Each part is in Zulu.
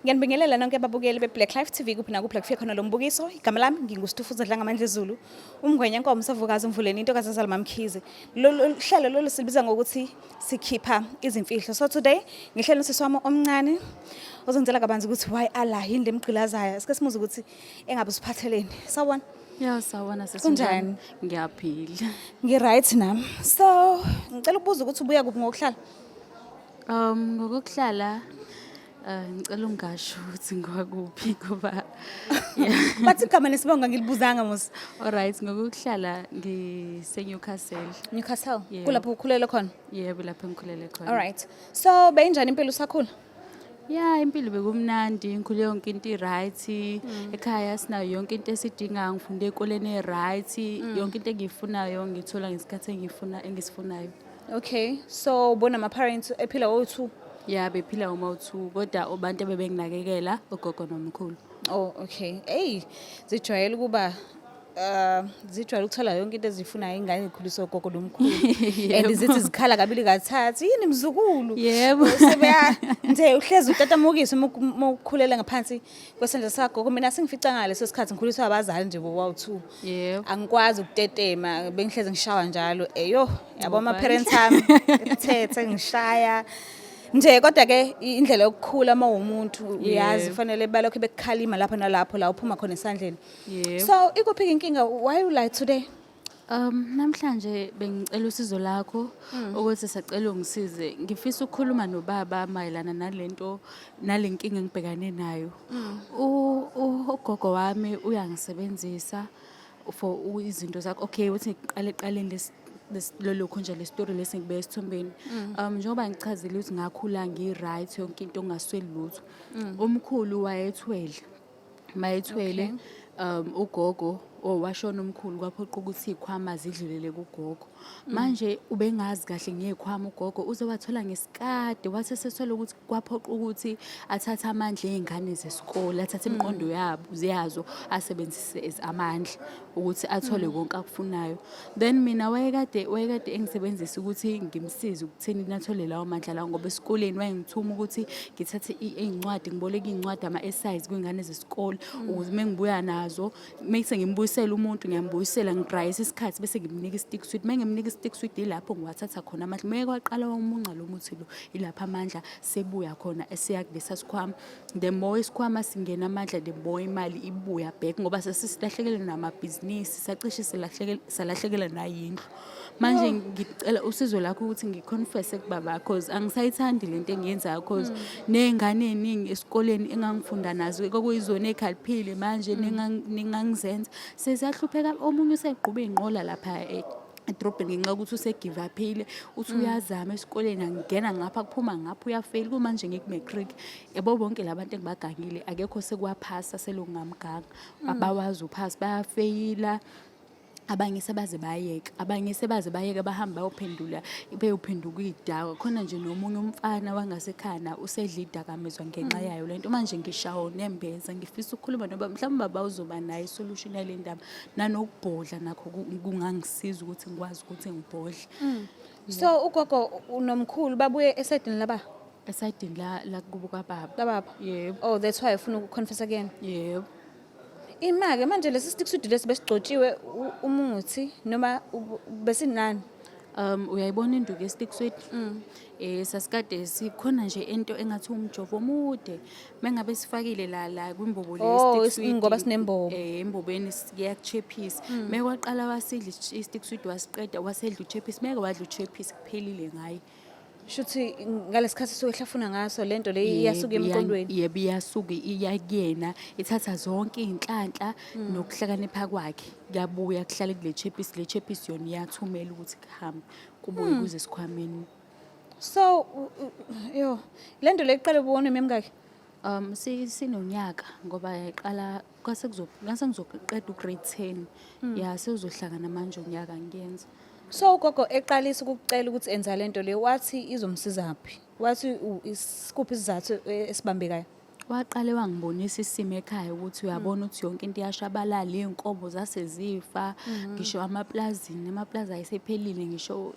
Ngiyanibingelela nonke ababukeli be-Black Life TV kuphi nakuphi la kufike khona lo mbukiso. Igama lami nginguStufuza Dlangamandla Zulu. Umngwenya Nkomo Savukazi Mvuleni intokazi azala Mamkhize. Lolu hlelo lolu silibiza ngokuthi sikhipha izimfihlo. So today ngihleli nosisi wami omncane ozongitshela kabanzi ukuthi why ala yini lemgqilazayo. Sike simuze ukuthi engabe usiphatheleni. Sawubona. Ya, sawubona sisi. Kunjani? Ngiyaphila. Ngi-right nami. So ngicela ukubuza ukuthi ubuya kuphi ngokuhlala? Ngokuhlala ngicela ungasho ukuthi ngwakuphi ngoba yeah. Bathi igama nesibongo ngilibuzanga mos. Alright, ngokuhlala ngise Newcastle. Newcastle. Yebo. Kulapho ukhulele khona. Yebo, lapho engikhulele khona. All right. So beyinjani impilo usakhula? Ya, impilo bekumnandi, ngikhule yonke into i-right. Ekhaya sinayo yonke into esidingayo, ngifunde esikoleni e-right. Yonke into engiyifunayo ngithola ngesikhathi engifuna engisifunayo. Okay. So ubona ama parents ephila wo2. Ya, bephila uma u2 kodwa abantu ebebenginakekela ugogo nomkhulu. Oh, okay. Hey, zijwayele ukuba zijwayele ukuthola yonke into ezifunayo ingane ikhuliswa ugogo nomkhulu. And zithi zikhala kabili kathathu, yini mzukulu? Yebo. Sebeya nje uhlezi utatamukisa uma ukhulela ngaphansi kwesandla sagogo. Mina singifica ngaleso sikhathi ngikhuliswa abazali nje bowawu2. Yebo. Angikwazi ukutetema, bengihlezi ngishawa njalo. Eyo, yabo ama Ngoba- parents ami ethethe ngishaya. Nje kodwa ke indlela yokukhula uma uwumuntu uyazi Yebo. fanele balokho bekukhalima lapho nalapho la uphuma khona esandleni. Yebo. So ikuphi inkinga, why you like today? Namhlanje bengicela usizo lakho ukuthi sacela ungisize. Ngifisa ukukhuluma nobaba mayelana nalento nalenkinga engibhekane nayo. Ugogo wami uyangisebenzisa for izinto zakho. Okay, uthi ngiqale eqaleni lolokhu nje le story lesi ngibeke esithombeni. Njengoba ngichazile ukuthi ngakhula ngi-right yonke into ngingasweli lutho. Umkhulu wayethwele. Mayethwele ugogo owashona umkhulu kwaphoqa ukuthi iy'khwama zidlulele kugogo. Manje ubengazi kahle ngey'khwama ugogo uze wathola ngesikade wathi esethola ukuthi kwaphoqa ukuthi athathe amandla ey'ngane zesikole athathe imiqondo yabo yazo asebenzise as amandla ukuthi athole konke akufunayo. Then mina wayekade engisebenzisa ukuthi ngimsize ukutheni nathole lawo mandla lawo ngoba esikoleni wayengithuma ukuthi ngithathe iy'ncwadi ngiboleke iy'ncwadi ama-essays kwiy'ngane zesikole ukuze uma ngibuya nazo mese ngimbuyisela umuntu ngiyambuyisela ngidrayisa isikhathi bese ngimnika i-stick sweet. Uma ngimnika i-stick sweet ilapho ngiwathatha khona amandla. Uma kwaqala wamunca lo muthi lo ilapho amandla sebuya khona eseya kulesa sikhwama. The more isikhwama singena amandla the more imali ibuya back ngoba sesisilahlekele namabhizinisi sacishe salahlekela nayindlu. Manje ngicela usizo lakho ukuthi ngiconfesse kubaba cause angisayithandi lento engiyenzayo cause ney'ngane ey'ningi esikoleni engangifunda nazo kwakuyizona ey'khaliphile manje nengangizenza seziyahlupheka. Omunye usegquba iy'nqola lapha edrobheni ngenxa yokuthi usegive up-ile uthi uyazama esikoleni angena ngapha kuphuma ngapha uyafeyila kumanje ngiku-matric. Yabo bonke la bantu engibagangile akekho sekwaphasa selokhu ngamganga abawazi uphasi bayafeyila. Abanye sebaze bayeka, abanye sebaze bayeka bahambe bayophendula beyophenduka iy'dakwa. Khona nje nomunye umfana wangasekhaya na usedla iy'dakamizwa ngenxa yayo lento. Manje ngishawa unembeza ngifisa ukukhuluma noba mhlawumbe ubaba uzoba nayo isolution yale ndaba. Nanokubhodla nakho kungangisiza ukuthi ngikwazi ukuthi ngibhodle. So ugogo unomkhulu babuye esayidini laba? Esayidini la kubo kababa. Lababa? Yebo. Oh, that's why ufuna ukuconfessa kuyena. Yebo. Ima-ke manje lesi stick sweet lesi besigcotshiwe umuthi noma besinani? Uyayibona induku ye-stick sweet? Sasikade sikhona nje into engathi umjovo omude. Mengabe sifakile la kwimbobo le Oh, stick sweet. ngoba sinembobo. Embobeni siyakuchephisa. Mekwaqala wasidla i-stick sweet wasiqeda wasedla uchephisi. Meke wadla uchephisi kuphelile ngaye. Shuthi ngalesikhathi suke ehlafuna ngaso lento le iyasuka Yebo, emqondweni. Yebo, iyasuka iya kuyena ithatha zonke iy'nhlanhla nokuhlakanipha kwakhe kuyabuya kuhlale kule chephisi. Le chephisi yona iyathumela ukuthi kuhambe kubuye kuze esikhwameni. So yo lento le iqale ubona emingaki? Sinonyaka ngoba yayiqala kwase ngase ngizoqeda ugrade 10. Ya, sewuzohlangana manje unyaka ngiyenza. So ugogo eqalisa ukukucela ukuthi enza lento le wathi izomsiza phi? Wathi isikuphi isizathu esibambekayo? Waqale wangibonisa isimo ekhaya ukuthi uyabona ukuthi yonke into iyashabalala, iy'nkomo zase zifa, ngisho amaplazini, amaplazi ayesephelile ngisho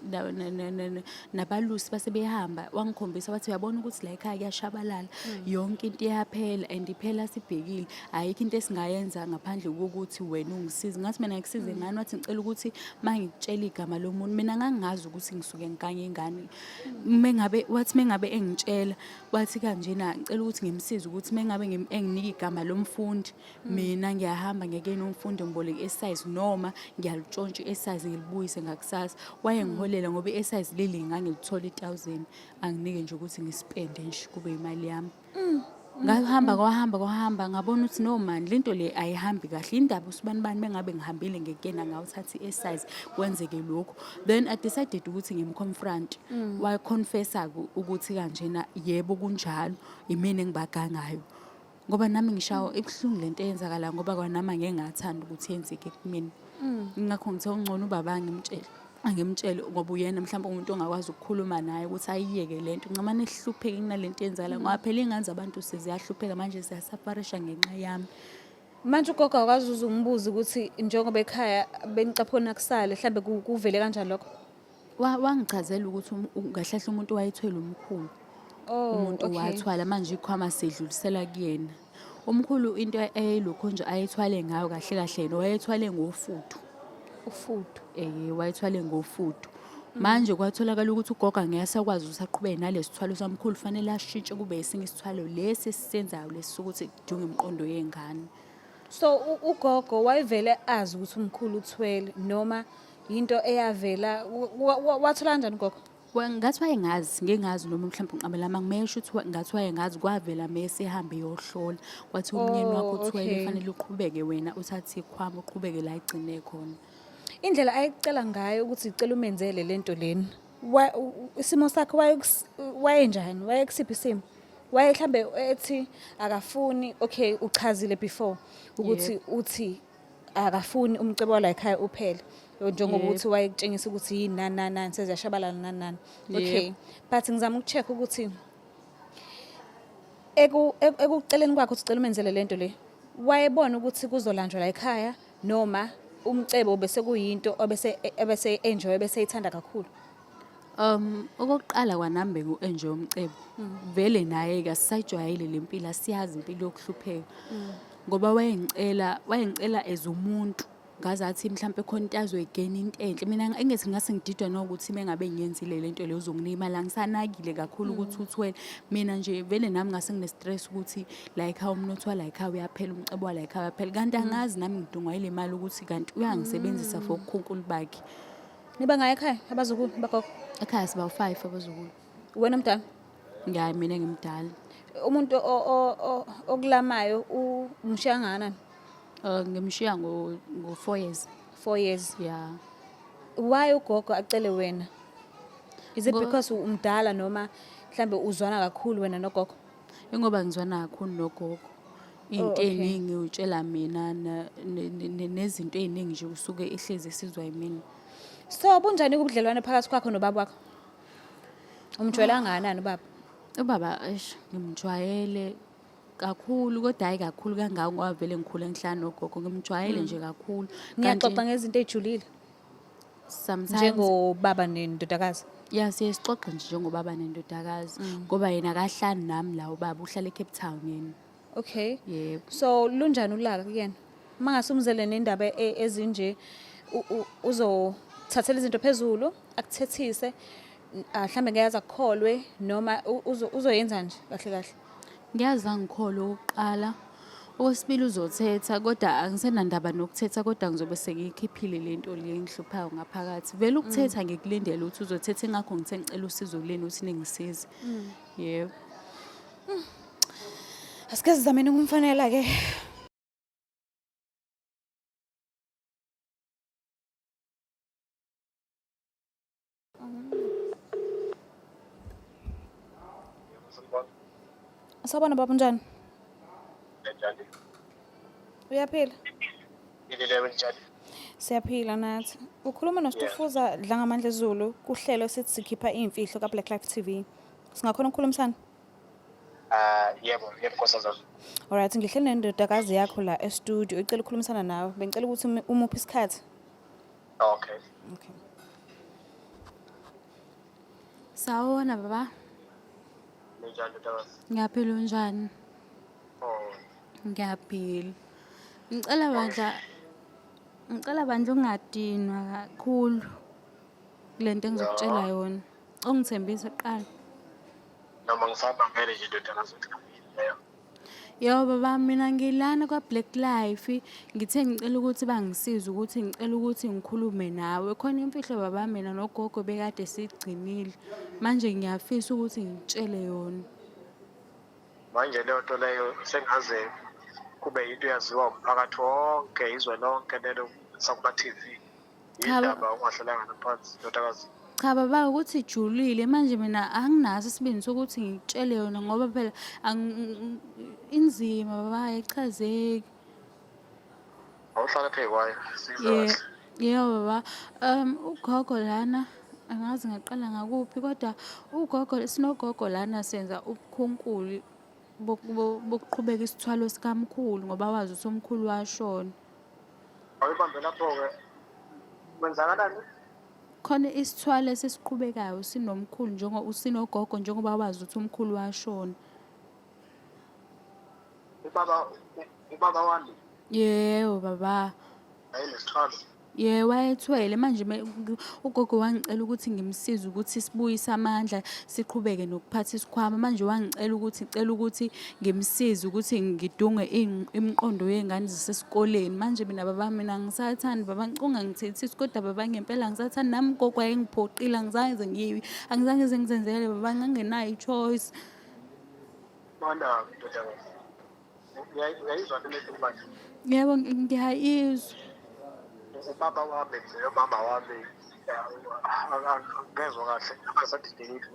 nabalusi base behamba. Wangikhombisa wathi uyabona ukuthi la ekhaya kuyashabalala, yonke into iyaphela and iphela sibhekile. Ayikho into esingayenza ngaphandle kokuthi wena ungisize. Ngathi mina ngikusize ngani? Wathi ngicela ukuthi uma ngikutshela igama lomuntu, mina ngangingazi ukuthi ngisuke ngikanye ingane. Mengabe wathi mengabe engitshela Wathi kanjena ngicela ukuthi ngimsize ukuthi mengabe enginika igama lomfundi mina ngiyahamba ngiyakuyena umfundi ngiboleke i-size noma ngiyalitshontsha i-size ngilibuyise ngakusasa. Wayengiholela ngoba i-size leli ngangilithola i-1000 anginike nje ukuthi ngispende nje kube imali yami. Ngahamba kwahamba kwahamba ngabona ukuthi no man lento le ayihambi kahle indaba usibanibani mengabe ngihambile ngekuyena ngawuthatha i-size kwenzeke lokhu then I decided ukuthi ngimconfront waconfessa ukuthi kanjena yebo kunjalo imina engibagangayo ngoba nami ngishawa ibuhlungu lento eyenzakala ngoba kwanami angeke ngathanda ukuthi yenzeke kumina ingakho ngithe ungcono ubaba ngimtshele angimtshele ngoba uyena mhlawumbe umuntu ongakwazi ukukhuluma naye ukuthi ayiyeke lento ncamane ehlupheke kunalento eyenzakala ngoba phela iy'ngane zabantu seziyahlupheka manje ziyasafarisha ngenxa yami. Manje ugogo akwazi uze umbuze ukuthi njengoba ekhaya benicaphuna kusale mhlambe kuvele kanjani lokho? Wangichazela ukuthi kahle kahle umuntu wayethwele umkhulu. Oh, Umuntu okay. wathwala manje ikhwama sedlulisela kuyena. Umkhulu into eyilokho nje ayethwale ngayo kahle kahle yena wayethwale ngofudu. Ufudu. Eh wayethwale ngofudu. Manje kwatholakala ukuthi ugogo angeke asakwazi ukuthi aqhubeke nalesithwalo samkhulu fanele ashintshe kube esinye isithwalo lesi esisenzayo lesi sokuthi kudunge imiqondo yengane. So ugogo wayevele azi ukuthi umkhulu uthwele noma yinto eyavela wathola kanjani ugogo? Ngathi wayengazi, ngingazi noma mhlawumbe unqabela amanga, mesho ukuthi ngathi wayengazi kwavela mese ehambe eyohlola. Kwathiwa umyeni wakho Oh, uthwele okay. fanele uqhubeke wena uthathe ikhwama uqhubeke la egcine khona. Indlela ayekucela ngayo ukuthi icela umenzele lento lena. Isimo sakhe wayenjani? Wayekusiphi isimo? Waye mhlambe ethi akafuni, okay uchazile before ukuthi uthi akafuni umcebo wala ekhaya uphele. Njengokuthi wayekutshengisa ukuthi yini nani nani nani seziyashabalala nani nani. Okay. But ngizama ukucheck ukuthi ekuceleni kwakhe ukuthi ucela umenzele lento le wayebona ukuthi kuzolanjwa la ekhaya noma umcebo bese kuyinto obese ebese enjoy bese ithanda kakhulu. Okokuqala kwanami bengu-enjoy umcebo. Vele naye-ke asisayijwayele le mpilo, asiyazi impilo yokuhlupheka. Ngoba wayengicela, wayengicela as umuntu ngazathi mhlampe khona into azoyigena into enhle. Mina engithi ngase ngididwa nokuthi mengabe ngiyenzile le nto le uzonginika imali, angisanakile kakhulu ukuthi uthwele. Mina nje vele nami ngase ngine-stress ukuthi la ekhaya umnotho wala ekhaya uyaphela, umcebo wala ekhaya uyaphela. Kanti angazi nami ngidungwa yile mali ukuthi kanti uyangisebenzisa for ukukhunkula bakhe. Niba ngaye ekhaya abazukulu bagogo? Ekhaya siba u-5 abazukulu. Wena omdala? Ngiyayi mina ngimdala. Umuntu okulamayo umshiya kangakanani? Ngimshiya ngo 4 years. 4 years. Yeah. Why ugogo acele wena? Is it because umdala noma mhlambe uzwana kakhulu wena nogogo? Ingoba ngizwana kakhulu nogogo. Into Oh, okay. eningi utshela mina nezinto eziningi nje usuke ehlezi esizwa yimina. So bunjani ubudlelwane phakathi kwakho nobaba wakho? Umjwayele kangakanani ubaba? Ubaba eish ngimjwayele kakhulu kodwa hayi kakhulu kangako ngoba vele ngikhule ngihlala nogogo ngimjwayele nje kakhulu. Niyaxoxa ngezinto ezijulile Sometimes njengobaba nendodakazi? Ya siye sixoxe nje njengobaba nendodakazi ngoba yena akahlali nami la ubaba uhlala eCape Town yena. Okay. Yebo. So lunjani ulaka kuyena? Mangase umzele nendaba ezinje uzothathela izinto phezulu akuthethise mhlambe ngeke aze akukholwe noma uzoyenza nje kahle kahle. Ngiyazi angikholwe okokuqala. Okwesibili uzothetha kodwa angisenandaba nokuthetha kodwa ngizobe sengiyikhiphile le nto le engihluphayo ngaphakathi. Vele ukuthetha ngikulindele ukuthi uzothetha ingakho ngithe ngicela usizo kuleni ukuthi ningisize. Yebo. Asike sizameni ukumfanela ke. Sawubona baba unjani? Njani? Uyaphila? Ngilile njani? Siyaphila nathi. Ukhuluma noStufuza Dlangamandla Zulu kuhlelo sithi sikhipha imfihlo ka Black Life TV. Singakhona ukukhulumisana? Ah, yebo, yebo nkosazana. Alright, ngihleli nendodakazi yakho la e-studio, icela ukukhulumisana nawe. Bengicela ukuthi umuphe isikhathi. Okay. Okay. Sawubona baba. Ninjani ndodakazi? Ngiyaphila, unjani? Oh, Ngiyaphila. Ngicela bandla, ngicela bandla ungadinwa kakhulu kulento engizokutshela yona. Ungithembise kuqala. Noma ngisabambele nje ndodakazi ukuthi yini leyo. Yebo baba, mina ngilana kwa-Black Life, ngithe ngicela ukuthi bangisize ukuthi ngicela ukuthi ngikhulume nawe. Khona imfihlo baba mina nogogo bekade siyigcinile. Manje ngiyafisa ukuthi ngikutshele yona. Manje leyo nto leyo sengaze kube yinto eyaziwa umphakathi wonke, izwe lonke lelo sakuma-TV. Cha, Yindaba ungahlalanga naphansi ndodakazi. Cha baba, ukuthi ijulile manje mina anginaso isibindi sokuthi ngikutshele yona ngoba phela inzima baba, ayichazeki. Awuhlala phezu kwayo, sizwe Ye, kahle. yebo baba. Ugogo lana angazi ngaqala ngakuphi kodwa ugogo, sinogogo lana senza ubukhunkuli bokuqhubeka isithwalo sikamkhulu ngoba wazi ukuthi umkhulu washona. Awuyibambe lapho-ke. Kwenzakalani? Khona isithwalo esisiqhubekayo sinomkhulu njengo usinogogo njengoba wazi ukuthi umkhulu washona. Ubaba wami Yebo baba. wayenesithwalo. Yebo, wayethwele manje ugogo wangicela ukuthi ngimsize ukuthi sibuyise amandla siqhubeke nokuphatha isikhwama. Manje wangicela ukuthi ngicela ukuthi ngimsize ukuthi ngidunge imiqondo yey'ngane zasesikoleni. Manje mina baba, mina angisathandi baba, ngicela ungangithethisi kodwa baba ngempela angisathandi. Nami ugogo wayengiphoqile, angizange ngize angizange ngize ngizenzele baba, ngangenayo i-choice. Mana ndodakazi. Uyayizwa le nto manje? Yebo, ngiyayizwa. Ubaba wami nomama wami angezwa kahle, angisadidekile.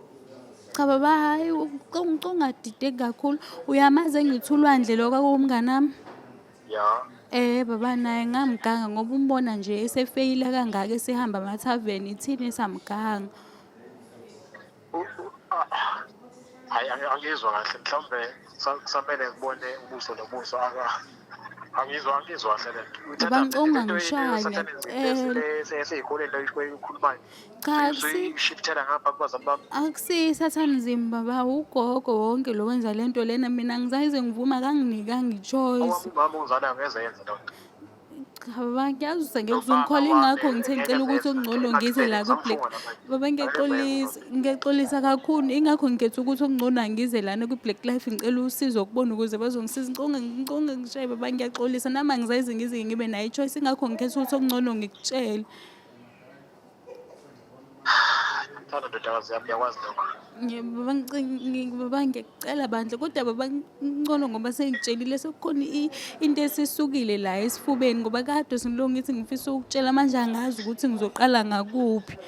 Cha baba, hhayi, ungadideki kakhulu. Uyamazi engithi uLwandle lo kwakuwumnganami? Ya. Baba, naye ngamganga ngoba umbona nje esefeyila kangaka esehamba amathaveni, ithini esamganga. Hayi, angizwa kahle, mhlawumbe kusamele ngibone ubuso nobuso, angizwa kahle le nto. Baba, ngicela ungangishayi, ngiyacela. Esey'koleni le oyikhulumayo. Cha, Usuyishiftela ngapha kubazali bami. Akusiyo i-satanism baba, ugogo wonke lo wenza le nto lena, mina angizaze ngivume, akanginikanga i-choice. Owami umama ongizalayo ngeze yenze loo nto. Cha baba, ngiyazi ukuthi angeke Nobaba uzungikholwa, wami ingakho ngithe ngeke ngicela ukuthi zenze. okungcono ngize la ku-Black. Ngisamfunga namanje. Baba, Angeke ngiyaxolisa, ngiyaxolisa kakhulu, ingakho ngikhetha ukuthi okungcono angize lana kwi-Black Life, ngicela usizo kubona ukuze bazongisiza. Ngicela ungangishayi baba, ngiyaxolisa, nami angizaze ngize ngibe nayo i-choice, ingakho ngikhetha ukuthi okungcono ngikutshele. Ngithanda ndodakazi yami, uyakwazi lokho. Baba, baba ngiyakucela bandla, kodwa baba ngcono ngoba sengitshelile sekukhona into esisukile la esifubeni ngoba kade sengilokhu ngithi ngifisa ukutshela, manje angazi ukuthi ngizoqala ngakuphi.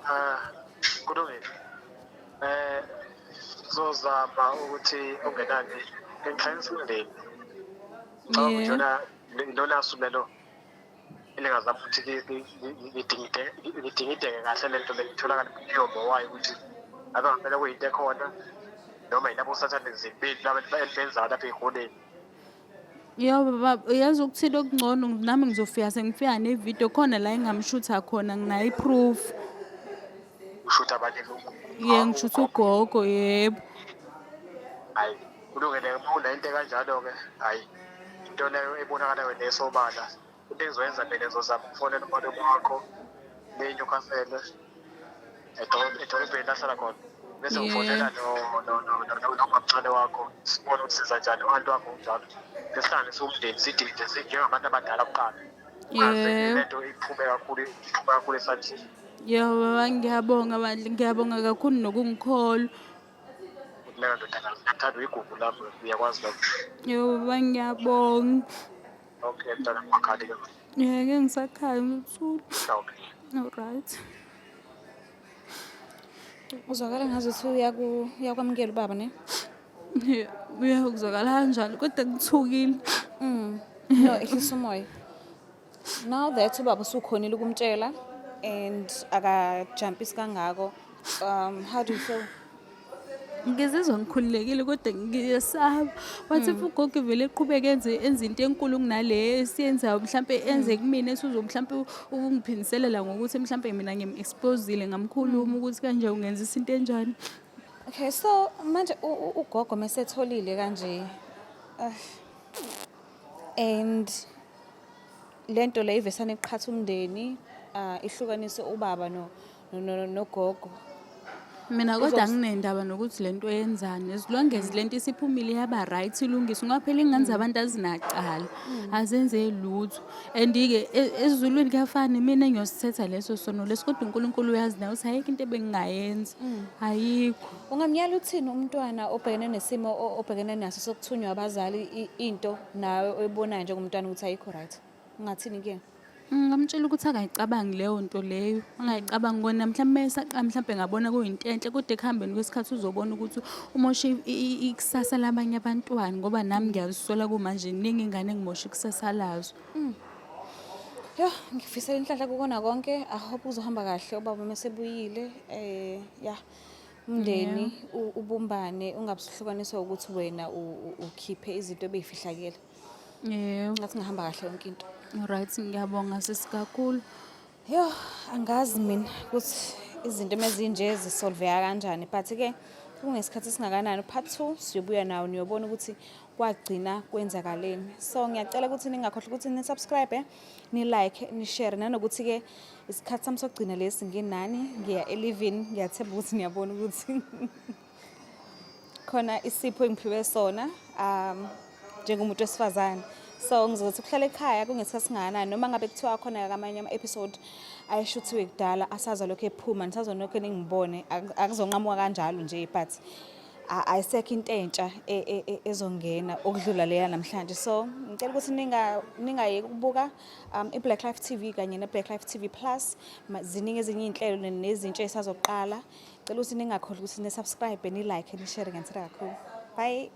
Ah, kulungile. Ngizozama ukuthi okungenani ngihlanganise umndeni. Ngicabanga ukuthi lona su lelo elingazama ukuthi lidingideke kahle le nto le, itholakale umnyombo wayo ukuthi ngabe ngampela kuyinto ekhona noma yilabo sathane zimbili laba elibenzayo lapha ey'koleni. Yebo baba, uyazi ukuthini okungcono, nami ngizofika sengifika nevidiyo khona la engamshutha khona, nginayo i-proof. Ushutha abanye? Ye, ngishutha ugogo, yebo. Hayi, kulungile, uma unento ekanjalo-ke, hhayi, into leyo ebonakalayo nesobala. Into engizoyenza mina, ngizozama ukufonela umalume wakho le-Newcastle, edolobheni lahlala khona, bese ngifonela nomamncane wakho, sibone ukuthi senza njani, u-anti wakho njalo, sesihlanganise umndeni sidinde njengabantu abadala kuqala. Ungaze lento iphume kakhulu, iphume kakhulu esandleni. Yebo baba, ngiyabonga bandla, ngiyabonga kakhulu nokungikholwa. Leyo ndodakazi, ngiyakuthanda, uyigugu lami, uyakwazi lokho. Yebo baba, ngiyabonga. Okay mntana, ungakhali ke. Ngeke ngisakhala, ngithule. Okay. Alright. Uzwakala ngazuthi uyakwamukela ubaba, ne? Uya kuzwakala kanjalo kodwa ngithukile. No, ehlisa umoya. Now that ubaba usukhonile ukumtshela and akajumpisi kangako, how do you feel? Ngizizwa ngikhululekile kodwa ngiyesaba. What if ugogo vele eqhubeke enze into enkulu kunale esiyenzayo, mhlampe enze kumina esuzo mhlampe ukungiphindiselela ngokuthi mhlampe mina ngim-exposile ngamkhuluma ukuthi kanje ungenzisa into enjani. Okay, so manje ugogo mesetholile kanje, and lento le ivesane iqhatha umndeni, ihlukanise ubaba no nogogo. Mina kodwa anginendaba nokuthi lento yenzani, as long as lento isiphumile yaba right, ilungise, ngoba phela iy'ngane zabantu azinacala, azenze lutho. And-ke ezulwini kuyafana, imina engiyosithetha leso sono leso, kodwa uNkulunkulu uyazi naye ukuthi ayikho into ebengingayenza, ayikho. Ungamyala uthini umntwana obhekene nesimo obhekene naso sokuthunywa abazali into nawe oyibonayo njengomntwana ukuthi ayikho right? Ungathini kuyena? Ngingamtshela ukuthi angayicabangi leyo nto leyo, angayicabangi kona mhlawumbe esaqa mhlawumbe ngabona kuyinto enhle, kodwa ekuhambeni kwesikhathi uzobona ukuthi umoshe ikusasa labanye abantwana, ngoba nami ngiyazisola kumanje, iningi ingane engimoshe ikusasa lazo. Yo, ngifisela inhlanhla kukona konke. I hope uzohamba kahle ubaba mesebuyile. Ya. Umndeni ubumbane, ungabuhlukaniswa ukuthi wena ukhiphe izinto ebeyifihlakele. Yebo. Ngathi ngihamba kahle yonke into. Right, ngiyabonga sisi kakhulu. Yo, angazi mina ukuthi izinto ezinje zisolveka kanjani, but ke kungesikhathi esingakanani, part 2 siyobuya nawo, niyobona ukuthi kwagcina kwenzakaleni. So ngiyacela ukuthi ningakhohlwa ukuthi ni subscribe, ni like, ni share, nanokuthi ke isikhathi sami sokugcina lesi nginani, ngiya e-living, ngiyathemba ukuthi niyabona ukuthi khona isipho engiphiwe sona njengomuntu wesifazane. So ngizothi kuhlala ekhaya kungesikhathi singakanani, noma ngabe kuthiwa khona kamanye ama-episode ayeshuthiwe kudala asaza lokho ephuma, nisazonokho ningibone, akuzonqamuka kanjalo nje, but ayisekho into entsha ezongena okudlula leya namhlanje. So ngicela ukuthi ningayeki ukubuka i-Black Life TV kanye ne-Black Life TV Plus. Ziningi ezinye iy'nhlelo nezintsha esazoqala. Ngicela ukuthi ningakhohlwa ukuthi ni-subscribe, ni-like, ni-share. Ngiyathanda kakhulu. Bye.